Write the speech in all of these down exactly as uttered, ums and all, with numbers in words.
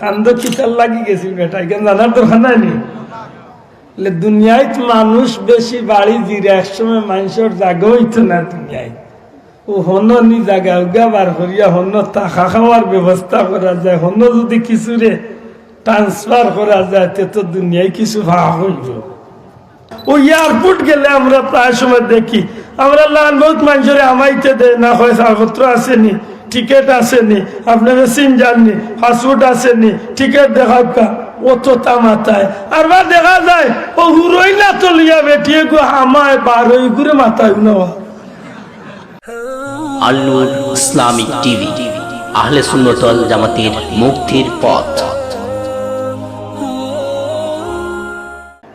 চান্দো কিতার লাগি গেছিল বেটা, ইখান জানার দরকার নাই নি? লে দুনিয়াত মানুষ বেশি বাড়ি জিরা, এক সময় মানষর জাগা অইতো না দুনিয়াত। ও হনো নি জাগা উগা বার করিয়া হনো থাকা খাওয়ার ব্যবস্থা করা যায়, হনো যদি কিছুরে transfer করা যায়, তে তো দুনিয়ায় কিছু ভাগ অইবো। ও airport গেলে আমরা প্রায় সময় দেখি, আমরা লান বহুত মানষরে হামাইতে দেয় না, কয় কাগজপত্র আছে নি, টিকিট আছে নি, আপনে মেশিন যান নি, passport আছে নি, টিকিট দেখাউক্কা, অততা মাতায়। আর বা দেখা যায়, ও হুরইলা তো লইয়া বেটিয়ে গু হামায়, বার অই গুরে মাতায় না। আল নূর ইসলামিক টিভি, আহলে সুন্নত ওয়াল জামাতের মুক্তির পথ।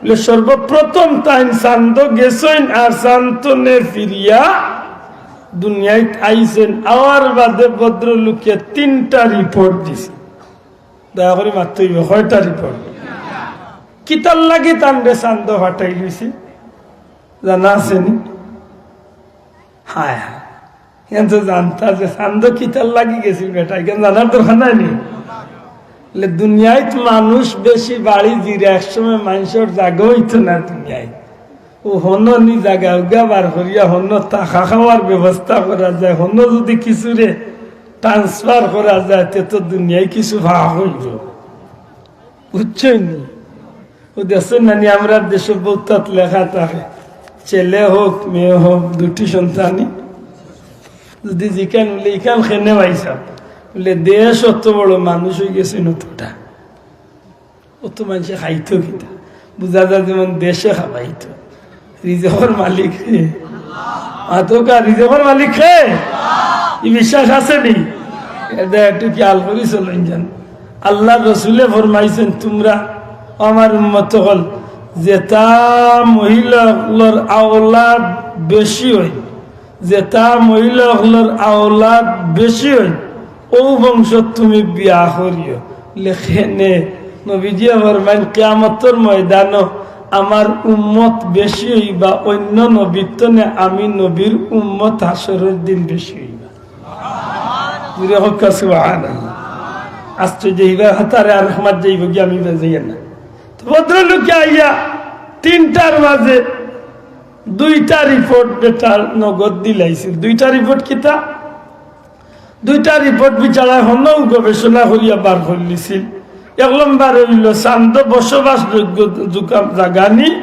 বলে, সর্বপ্রথম তাইন চান্দো গেছইন আর চান্দনে ফিরিয়া দুনিয়াত আইছইন। আওয়ার বাদে ভদ্রলোকে তিনটা রিপোর্ট দিছে। দয়া করি মাততে অইবো, কয়টা রিপোর্ট? কিতার লাগি তানরে চান্দো ফাটাইলিছে, জানা আছে নি? হায় হায়, ইখান তো জানতা যে চান্দো কিতার লাগি গেছিল বেটা, ইখান জানার দরকার নাই নি? লে দুনিয়াত মানুষ বেশি বাড়ি জিরা, এক সময় মানষর জাগা অইতো না দুনিয়াত। ও হনো নি জাগা উগা বার করিয়া হনো থাকা খাওয়ার ব্যবস্থা করা যায়, হনো যদি কিছুরে transfer করা যায়, তে তো দুনিয়ায় কিছু ভাগ অইবো। বুঝছইন নি? ও দেখছইন না নি, আমরার দেশো বউতাত লেখা থাকে, ছেলে হোক মেয়ে হোক, দুটি সন্তানই। যদি জিকাইন বলে, "ইখান কেনে পাইছাইন?" বলে, "দেশ অত বড়, মানুষ অইগেছে অতটা, অত মানষে খাইতো কিতা?" বুঝা যায় যেমন দেশে খাবাইতো। রিজিকর মালিক কে? মাতউক্কা, রিজিকর মালিক কে? ই বিশ্বাস আছে নি? এটা একটু খেয়াল করি চলইন যান। আল্লার রসুলে ফরমাইছইন, তুমরা আমার উম্মত অকল, যেতা মহিলা অকলর আওলাদ বেশি অইন, যেতা মহিলা অকলর আওলাদ বেশি অইন, অউ বংশত তুমি বিয়া করিও। লে কেনে? নবীজিয়ে ফরমাইন, কিয়ামতর ময়দানো আমার উম্মত বেশি অইবা, অইন্য নবীর তনে আমি নবীর উম্মত হাশরর দিন বেশি অইবা। জুরে কউক্কা সুবহানাল্লাহ। আশ্চর্য, ইবার হাতারে আর রহমত যাইবো গি, আমি যাইয়ার না। তো ভদ্রলোকে আইয়া তিনটার মাঝে দুইটা রিপোর্ট বেটার নগদ দিলাইছিল। দুইটা রিপোর্ট কিতা? দুইটা রিপোর্ট বিচারা হনো গবেষণা করিয়া বার করিলিছিল। এক নম্বর অইলো চান্দো বসবাসযোগ্য জুকা-, জাগা নি?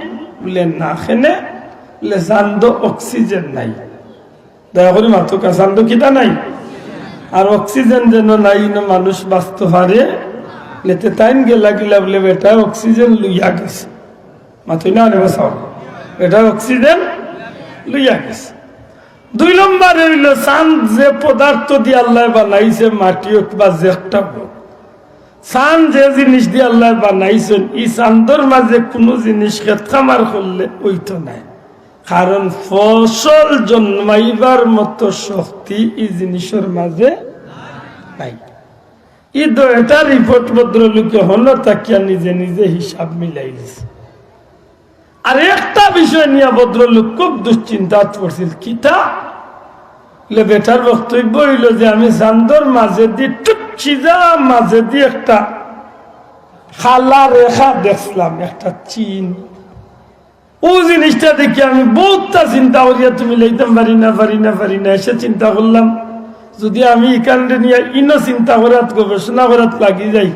বলে, না। কেনে? বলে, চান্দো অক্সিজেন নাই। দয়া করি মাতউক্কা, চান্দো কিতা নাই? আর অক্সিজেন যেন নাই, ইনো মানুষ বাঁচতো পারে। লেতে তাইন গেলা গিলা বলে, বেটা অক্সিজেন লইয়া গেছে। মাতইন না রে বাসাও। বেটা অক্সিজেন লইয়া গেছে। দুই নম্বর অইলো, চান্দ যে পদার্থ দি আল্লায় বানাইছে, মাটি হোক বা যে একটা হোক, চান্দ যে জিনিস দি আল্লায় বানাইছইন, ই চান্দর মাঝে কুনু জিনিস খেত খামার করলে অইতো নায়, কারণ ফসল জন্মাইবার মতো শক্তি ই জিনিসর মাঝে নাই। ই দুইটা রিপোর্ট ভদ্রলোকে হনো থাকিয়া নিজে নিজে হিসাব মিলাইলিছে। আর একটা বিষয় নিয়া ভদ্রলোক খুব দুশ্চিন্তাত পড়ছিল। কিতা? লে বেটার বক্তব্য অইলো যে, আমি চান্দর মাঝেদি, ঠিক সিধা মাঝেদি একটা কালা রেখা দেখলাম, একটা চিন। অউ জিনিসটা দেখি আমি বউততা চিন্তা করিয়া তো মিলাইতাম পারি না, পারি না, পারি না। এসে চিন্তা করলাম, যদি আমি ইখানরে নিয়া ইনো চিন্তা করাত, গবেষণা করাত লাগি যাই,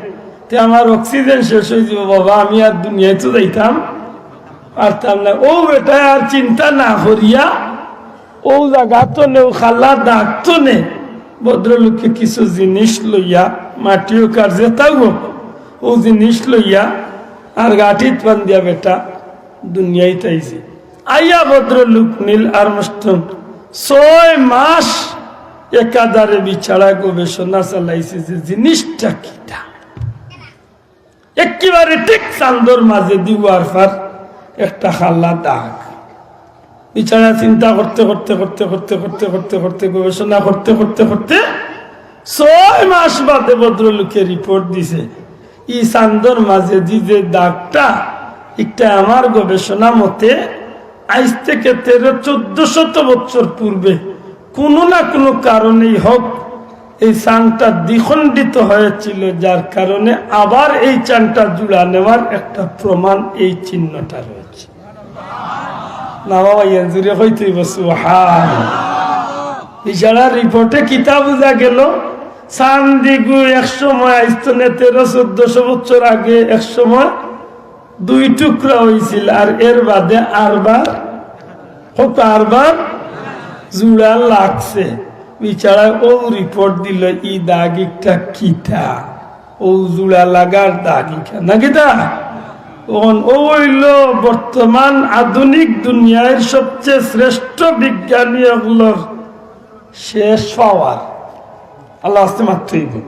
তে আমার অক্সিজেন শেষ অইযিবো বাবা, আমি আর দুনিয়াত তো যাইতাম পারতাম না। অউ বেটায় আর চিন্তা না করিয়া অউ জাগাত তনে, অউ কালা দাগ তনে ভদ্রলোকে কিছু জিনিস লইয়া, মাটি হোক আর যেতাউ হোক, অউ জিনিস লইয়া আর গাঠিত বান্ধিয়া বেটা দুনিয়াত আইছে। আইয়া ভদ্রলোক নীল আর্মস্ট্রং ছয় মাস একাধারে বিচারা গবেষণা চালাইছে যে জিনিসটা কিতা। একেবারে ঠিক চান্দর মাঝেদি ওয়ারফার একটা কালা দাগ। বিচারা চিন্তা করতে করতে করতে করতে করতে করতে করতে, গবেষণা করতে করতে করতে ছয় মাস বাদে ভদ্রলোকে রিপোর্ট দিছে, ই চান্দর মাঝেদি যে দাগটা, একটা আমার গবেষণা মতে আইজ থেকে তেরো চোদ্দ শত বছর পূর্বে কুনু না কুনু কারণেই হোক, এই চানটা দ্বিখণ্ডিত হয়েছিল, যার কারণে আবার এই চানটা জুড়া নেওয়ার একটা প্রমাণ এই চিহ্নটা রয়েছে। না বাবা, ইয়ান জুড়ে হইতেই বসু, হ্যাঁ। এছাড়া রিপোর্টে কিতা বুঝা গেল, চান্দিগু এক সময় আইস্তনে তেরো চোদ্দশো বছর আগে এক সময় দুই টুকরা হইছিল, আর এর বাদে আরবার, কত আরবার জুড়া লাগছে। বিচারায় ও রিপোর্ট দিল, ই দাগ একটা কিতা, ও জুড়া লাগার দাগ ইটা না কিতা? অখন ও হইল বর্তমান আধুনিক দুনিয়ার সবচেয়ে শ্রেষ্ঠ বিজ্ঞানী অকলর শেষ পাওয়ার। আল্লাহ আস্তে মাততে হইব।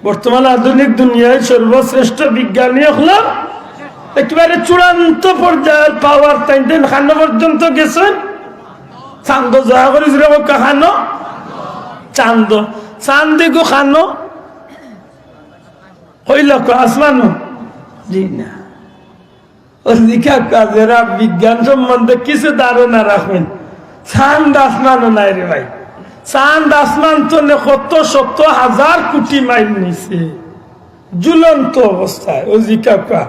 বর্তমান আধুনিক দুনিয়ার সর্বশ্রেষ্ঠ বিজ্ঞানী অকলর একেবারে চূড়ান্ত পর্যায়ের পাওয়ার। তাইন তাইন খানো পর্যন্ত গেছেন, চান্দ জয়া করি জুড়ে কক্কা খানো, চান্দ, চান্দিগু খানো, কইল কো আসমানো? জি না। ও জিকা কয়, যেরা বিজ্ঞান সম্বন্ধে কিছু ধারণা রাখইন, চান্দ আসমানো নাই রে ভাই। চান্দ আসমান তনে কত শত হাজার কোটি মাইল নিচে, ঝুলন্ত অবস্থায়। ও জিকা কয়,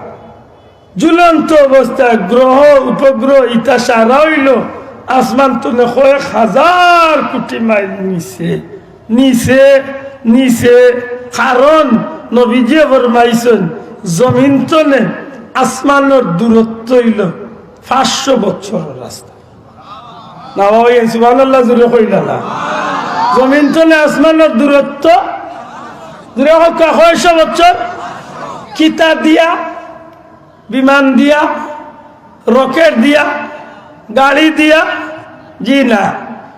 ঝুলন্ত অবস্থায় গ্রহ, উপগ্রহ ইতা সারা হইল আসমান তনে কয়েক হাজার কোটি মাইল নিচে। নিচে, নিচে, কারণ নবীজিয়ে ফরমাইছইন, জমিন তনে আসমানর দূরত্ব হইল পাঁচশো বছরর রাস্তা। না বাবা, এই সুবহানাল্লাহ জুড়ে কইলা না। জমিন তনে আসমানর দূরত্ব, জুড়ে কক্কা, কয়শো বছর? কিতা দিয়া? বিমান দিয়া, রকেট দিয়া, গাড়ি দিয়া? জি না।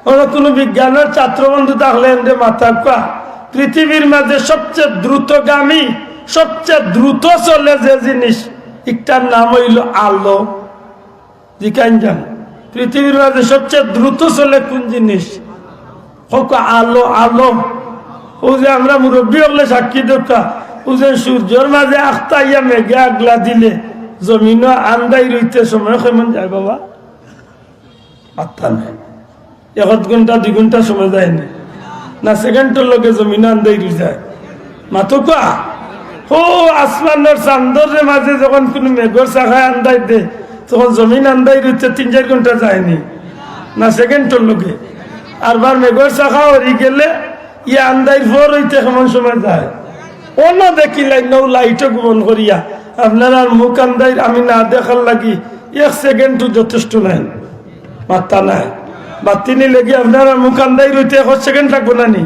অনো কুনু বিজ্ঞানর ছাত্র বন্ধু থাকলে এনরে মাতা কওয়া, পৃথিবীর মাঝে সবচেয়ে দ্রুতগামী, সবচেয়ে দ্রুত চলে যে জিনিস, ইটার নাম হইল আলো। জিকাইন যান, পৃথিবীর মাঝে সবচেয়ে দ্রুত চলে কোন জিনিস? কউক্কা, আলো, আলো। ও যে আমরা মুরব্বী অকলে সাক্ষী দেউক্কা, ও যে সূর্যর মাঝে আখতা আইয়া মেঘে আগলা দিলে জমিনও আন্দাইর অইতে সময় কেমন যায় বাবা? মাত্তা নাই। এক আধ ঘন্টা, দুই ঘন্টা সময় যায়নি? না, সেকেন্ডর লগে জমিনও আন্দাইর অই যায়। মাতউক্কা? ও আসমানর চান্দর মাঝে যখন কুনু মেঘর শাখায় আন্দাইর দেয়, তখন জমিন আন্দাইর অইতে তিন চাইর ঘন্টা যায়নি? না, সেকেন্ডর লগে। আরবার মেঘর শাখা হরি গেলে ইয়া আন্দাইর ফর অইতে কেমন সময় যায়? অনো দেখিলাইন, নউ লাইটও গোপন করিয়া আপনারার মুখ আন্দাইর আমি না দেখার লাগি এক সেকেন্ডও যথেষ্ট নায়। মাত্তা নাই। বাত্তি নিলে কি আপনারার মুখ আন্দাইর অইতে এক সেকেন্ড লাগবো না নি?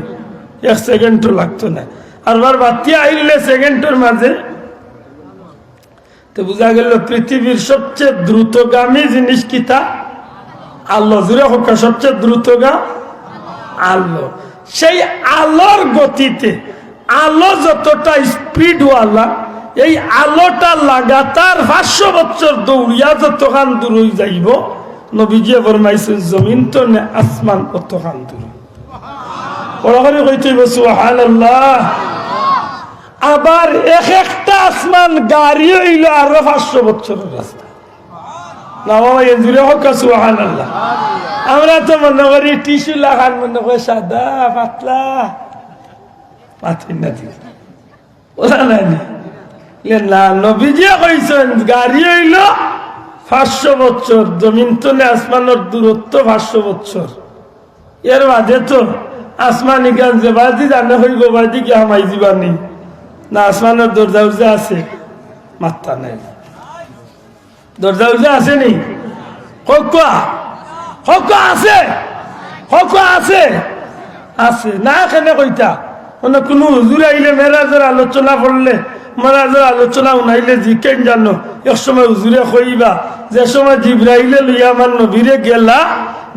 এক সেকেন্ডও লাগতো না। আরবার বাত্তি আইলে সেকেন্ডর মাঝে তো বুঝা গেল পৃথিবীর সবচেয়ে দ্রুতগামী জিনিস কিতা? আলো। জুড়ে কউক্কা, সবচেয়ে দ্রুতগা আলো। সেই আলোর গতিতে, আলো যতটা স্পিডওয়ালা, এই আলোটা লাগাতার পাঁচশো বছর দৌড়িয়া যতখান দূর অই যাইব, নবীজিয়ে ফরমাইছইন, জমিন তনে আসমান অতখান দূর। বড় করি কইতে অইব, সুবহানাল্লাহ। আবার এক একটা আসমান গাড়ি অইল আরো পাঁচশো বছরর রাস্তা। না বাবা, এ জুড়ে কউক্কা সুবহানাল্লাহ। আমরা তো মনে করি টিস্যু লাখান, মনে করি সাদা, পাতলা, পাতলা না দিলে। ওলা নাই না? ইলে না, নবীজিয়ে কইছইন, গাড়ি অইল পাঁচশো বছর, জমিন তনে আসমানর দূরত্ব পাঁচশো বছর। এর বাদে তো আসমানি গান যে বাদি জানে হইব, বাদি কি হামাই দিবানি? না, আসমানর দরজা উজা আছে, মাত্তা নাই। দরজা উজা আছে নি? কউক্কা, কউক্কা আছে, কউক্কা আছে, আছে। না কেনে কইতা? মানে কুনু হুজুর আইলে মেরাজর আলোচনা করলে, মেরাজর আলোচনা হুনাইলে জিকাইন জানো, এক সময় হুজুরে কইবা, যে সময় জিব্রাইলে লইয়া আমার নবীরে গেলা,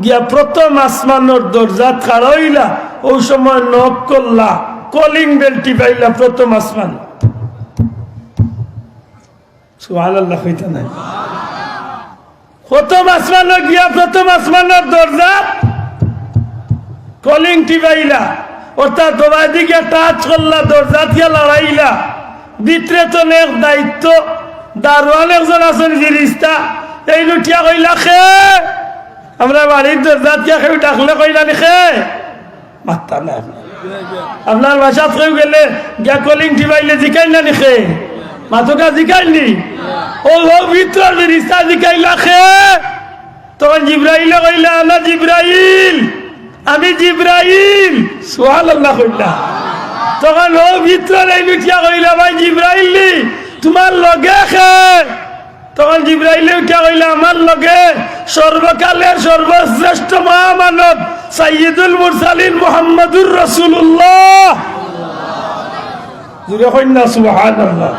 গিয়া প্রথম আসমানর দরজাত খাড়া অইলা, অউ সময় knock করলা, calling bell টিপাইলা প্রথম আসমান। সুবহানাল্লাহ কইতা নাই। প্রথম আসমানো গিয়া প্রথম আসমানর দরজাত calling টিপাইলা, অর্থাৎ দরজাদি গিয়া touch করলা, দরজাত গিয়া লাড়াইলা। ভিতরে তো অনেক দায়িত্ব, দারোয়ান একজন আছইন ফিরিস্তা, এইন উঠিয়া কইলা, "কে?" আমরা বাড়ির দরজাত গিয়া কেউ ডাকলে কইলা নি, "কে?" মাত্তা নাই। আপনার বাসাত কেউ গেলে গিয়া কলিং টিপাইলে জিকাইন না নি কে? মাতকা জিকাইন নি? ও, ও ভিতরর ফিরিস্তা জিকাইলা কে? তখন জিব্রাইলে কইলা, "আনা জিব্রাইল, আমি জিব্রাইল।" সুবহানাল্লাহ কইলা। তখন ও ভিতরর এই উঠিয়া কইলা, "ভাই জিব্রাইল নি, তুমার লগে কে?" তখন জিব্রাইলে উঠিয়া কইলা, "আমার লগে সর্বকালের সর্বশ্রেষ্ঠ মহামানব সাইয়্যিদুল মুরসালিন মুহাম্মাদুর রাসূলুল্লাহ।" জোরে কইন না সুবহানাল্লাহ।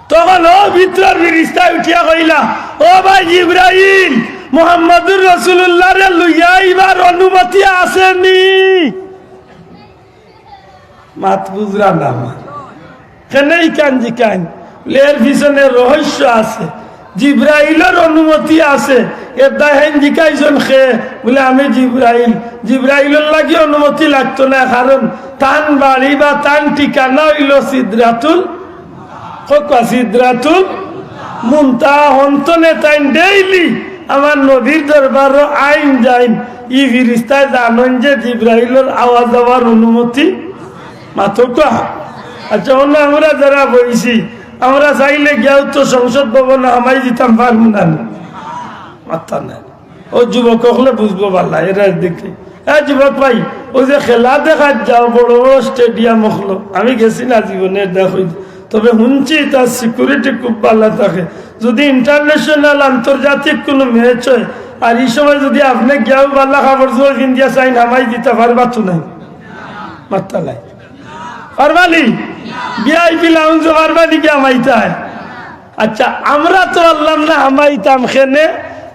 তখন ও ভিতরর ফিরিস্তা উঠিয়া কইলা, "ও ভাই জিব্রাইল, মুহাম্মাদুর রাসূলুল্লাহরে লইয়া আইবার অনুমতি আছে নি?" মাত বুঝরা না আমার। কেনে ইখান জিকাইন? বুলে, এর পিছনে রহস্য আছে। জিব্রাইলর অনুমতি আছে। এর দায় হেন জিকাইছন কে? বুলে, "আমি জিব্রাইল।" জিব্রাইলর লাগি অনুমতি লাগতো না, কারণ তান বাড়ি বা তান ঠিকানা অইলো সিদরাতুল, কউক্কা, সিদরাতুল মুনতাহা। হন্তনে তাইন ডেইলি আমার নবীর দরবারো আইন যাইন। ই ফিরিস্তায় জানইন যে জিব্রাইলর আওয়া যাওয়ার অনুমতি মাতকা। আচ্ছা, অনো আমরা যারা বইছি, আমরা চাইলে গিয়াও তো সংসদ ভবনো হামাই দিতাম পারমু না নি? মাততা নাই। ও যুবক অকলে বুঝবো ভালা, এরা দেখে। এ যুবক ভাই, অউ যে খেলা দেখাত যাও বড় বড় স্টেডিয়াম অকলো, আমি গেছি না জীবনে, দেখো, তবে হুনছি তার সিকিউরিটি খুব ভালা থাকে। যদি ইন্টারন্যাশনাল, আন্তর্জাতিক কুনু ম্যাচ অয়, আর ই সময় যদি আপনে গিয়াও ভালা কাপড় চোপড় পিন্দিয়া চাইন হামাই দিতা পারবা তো নাই? মাততা নাই। পারবা নি? ভিআইপি লাউঞ্জো পারবা নি গিয়া হামাইতায়? আচ্ছা, আমরা তো পারলাম না হামাইতাম কেনে?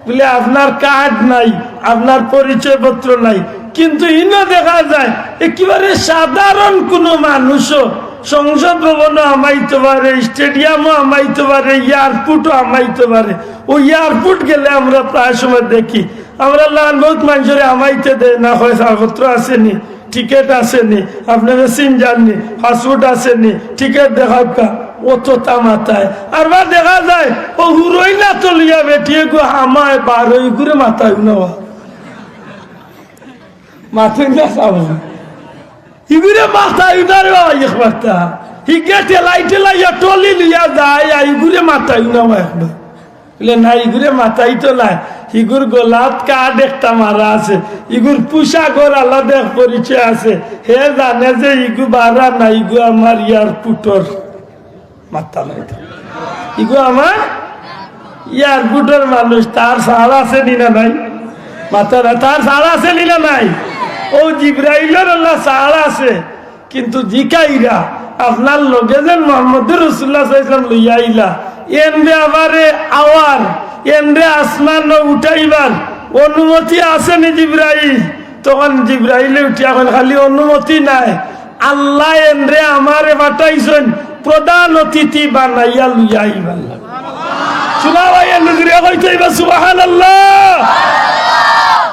বুলে, "আপনার কার্ড নাই, আপনার পরিচয়পত্র নাই।" কিন্তু ইনো দেখা যায় একেবারে সাধারণ কুনু মানুষও সংসদ ভবনো হামাইতো পারে, স্টেডিয়ামো হামাইতো পারে, এয়ারপোর্টো হামাইতো পারে। অউ এয়ারপোর্ট গেলে আমরা প্রায় সময় দেখি, আমরার লাখান বউত মানষরে হামাইতে দেয় না, কয়, "ছাড়পত্র আছে নি, টিকিট আছে নি, আপনারে চিনইন নি, পাসপোর্ট আছে নি, টিকিট দেখাউক্কা।" অততা মাতায়। আর বা দেখা যায়, অউ হুরইনা তো লইয়া বেটিয়ে গু হামায় বার অয়, ইগুরে মাতাইও না বা। মাতইন না চাবো। ইগুরে মাতাইও না রে বা, একবারতা। হিগে ঠেলাই ঠেলাইয়া টলি লইয়া যায়, আর ইগুরে মাতাইও না বা একবার। বুলে, "না, ইগুরে মাতাইতো নায়, ইগুর গলাত কার্ড একটা মারা আছে, ইগুর পোশাকর আলাদা এক পরিচয় আছে, হে জানে যে ইগু বারা না, ইগু আমার এয়ারপোর্টর।" মাততা নাই তো। ইগু আমার এয়ারপোর্টর মানুষ, তার ছাড় আছে নি না নাই? মাততা না, তার ছাড় আছে নি না নাই? অউ জিব্রাইলর আল্লাহ ছাড় আছে। কিন্তু জিকাইরা, "আপনার লগে যেন মুহাম্মদুর রাসূলুল্লাহ সাল্লাল্লাহু আলাইহি ওয়াসাল্লাম লইয়া আইলা, এনরে আমারে আওয়ার, এনরে আসমানো উঠাইবার অনুমতি আছে নি জিব্রাইল?" তখন জিব্রাইলে উঠিয়া কইন, "খালি অনুমতি নায়, আল্লায় এনরে আমারে পাঠাইছইন প্রধান অতিথি বানাইয়া লইয়া আইবার লাগি।" শুনা ভাই, এনরে জুরে কইতে অইবা সুবহানাল্লাহ।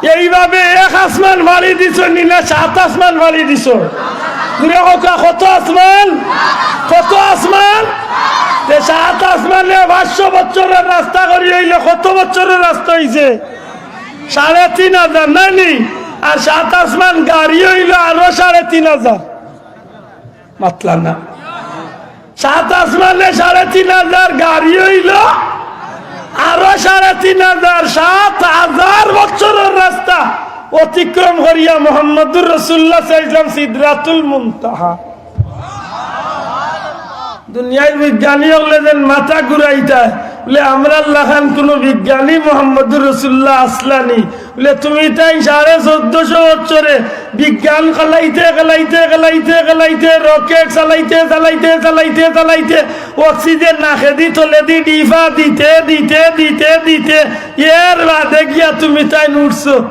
এইভাবে এক আসমান ফাড়ি দিছইন নি না সাত আসমান ফাড়ি দিছইন? জুরে কউক্কা, কত আসমান? কত আসমান? তে সাত আসমানে পাঁচশো বছরর রাস্তা করি অইলে কত বছরর রাস্তা অইছে? সাড়ে তিন হাজার, নায় নি? আর সাত আসমান গাড়ি অইলো আরো সাড়ে তিন হাজার। মাতলা না। সাত আসমানে সাড়ে তিন হাজার, গাড়ি অইলো আরো সাড়ে তিন হাজার, সাত হাজার বছরর রাস্তা অতিক্রম করিয়া মুহাম্মদুর রাসূলুল্লাহ সাল্লাল্লাহু আলাইহি ওয়াসাল্লাম সিদরাতুল মুনতাহা। দুনিয়ার বিজ্ঞানী অকলে যেন মাথা ঘুরাইতায়, বুলে, "আমরার লাখান কুনু বিজ্ঞানী মুহাম্মদুর রাসূলুল্লাহ আছলা নি?" বুলে, "তুমি তাইন সাড়ে চৌদ্দশো বছরে বিজ্ঞান খেলাইতে, খেলাইতে, খেলাইতে, খেলাইতে, রকেট চালাইতে, চালাইতে, চালাইতে, চালাইতে, অক্সিজেন নাকেদি তলেদি ডিফা দিতে, দিতে, দিতে, দিতে, এর বাদে গিয়া তুমি তাইন উঠছো।"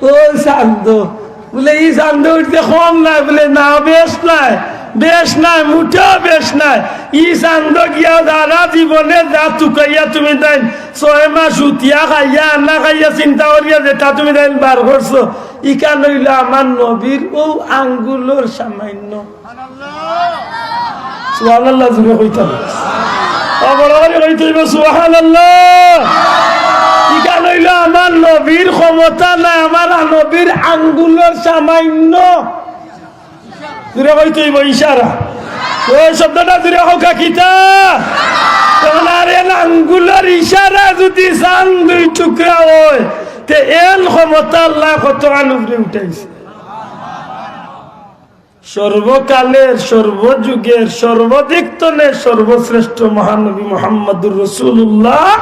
ও চান্দো, বুলে, "ই চান্দো উঠতে কম নায়?" বুলে, "না, বেশ নায়, বেশ নায়, মুটেও বেশ নায়। ই চান্দো গিয়া যারা জীবনে যা তুকাইয়া তুমি তাইন ছয় মাস উঠিয়া খাইয়া, না খাইয়া, চিন্তা করিয়া যেটা তুমি তাইন বার করছো, ইখান অইলো আমার নবীর অউ আঙ্গুলর সামান্য।" সুবহানাল্লাহ, জুরে কইতাম। ও বড় করি কইতে অইবো, সুবহানাল্লাহ। ইখান অইল আমার নবীর ক্ষমতা নাই, আমার নবীর আঙ্গুলর সামান্য, জুরে কইতে অইবো, ইশারা। ওই শব্দটা জুরে কউক্কা, কিতা? তখন আর এন আঙ্গুলর ইশারা যুদি চান দুই টুকরা অয়, তে এন ক্ষমতা আল্লায় কতখান উপরে উঠাইছে। সর্বকালের, সর্বযুগের, সর্বদিক তনে সর্বশ্রেষ্ঠ মহানবী মুহাম্মাদুর রাসূলুল্লাহ।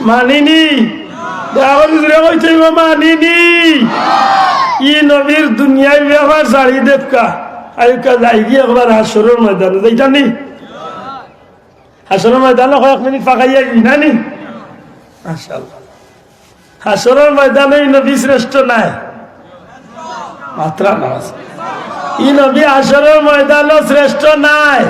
মানিনি? দয়া করি জুরে কইতে অইবো, মানিনি? ই নবীর দুনিয়ার ব্যাপার ছাড়ি দেউক্কা। আউক্কা যাইগি একবার হাশরর ময়দানো, যাইতা নি? হাশরর ময়দানো কয়েক মিনিট ফাঁকাইয়া গি না নি? মাশাআল্লাহ। হাশরর ময়দানো ই নবী শ্রেষ্ঠ নায়? মাতরা না। ই নবী হাশরর ময়দানো শ্রেষ্ঠ নায়।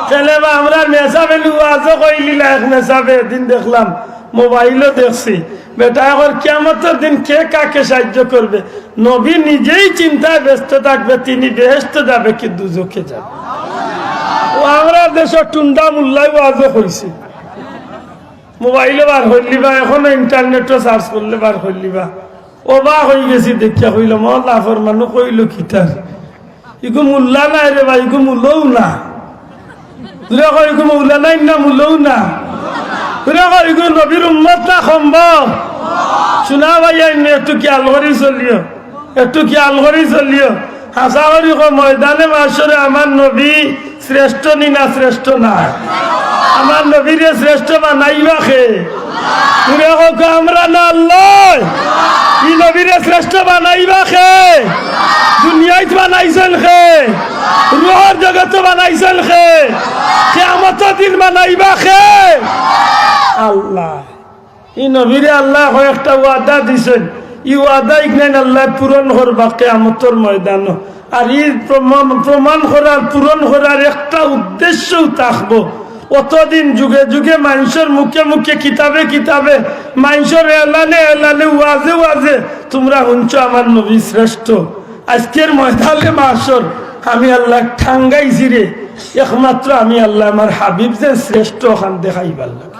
কেনে বা আমরার মেসাবে ওয়াজও কইলিলা, এক মেসাবে এদিন দেখলাম, মোবাইলও দেখছি, বেটায় কর, কিয়ামতর দিন কে কাকে সাহায্য করবে? নবী নিজেই চিন্তায় ব্যস্ত থাকবে, তিনি বেহেশতো যাবে কি দুজখে যাবে। ও আমরার দেশর টুন্ডা মোল্লায় ওয়াজও কইছে, মোবাইলো বার করিলিবা, এখনো ইন্টারনেটো সার্চ করলে বার করিলিবা। অবাক অইগেছি দেখিয়া, কইলাম, "ও লাফর মানুষ কইলো কিতার? ইগু মোল্লা নায় রে ভাই, ইগু মুলও না।" জুরে কও, ইগু মৌলানা নায় না, মুলও না। জুরে কও, ইগু নবীর উম্মত না কমবক? শুনা ভাই, আইন একটু খিয়াল করি চলিও, একটু খিয়াল করি চলিও। হাছা করি কও, ময়দানে মাশরে আমার নবী শ্রেষ্ঠ নি না শ্রেষ্ঠ নায়? আমার নবীরে শ্রেষ্ঠ বানাইবা কে? জুরে কউক্কা, আমরা না আল্লায়। ই নবীরে শ্রেষ্ঠ বানাইবা কে? দুনিয়াইত বানাইছইন কে? রুহর জগতো বানাইছইন কে? কিয়ামতর দিন বানাইবা কে? আল্লায়। ই নবীরে আল্লায় কয়েকটা ওয়াদা দিছইন, ই ওয়াদা ইগনাইন আল্লায় পূরণ করবা কিয়ামতর ময়দানো। আর ই প্রমাণ, প্রমাণ করার, পূরণ করার একটা উদ্দেশ্যও থাকবো। অতদিন যুগে যুগে মানষর মুখে মুখে, কিতাবে কিতাবে, মানষর এলানে এলানে, ওয়াজে ওয়াজে তুমরা হুনছো আমার নবী শ্রেষ্ঠ। আইজকের ময়দানে মাশর আমি আল্লায় ঠাঙ্গাইছি রে, একমাত্র আমি আল্লায় আমার হাবিব যে শ্রেষ্ঠ অখান দেখাইবার লাগি।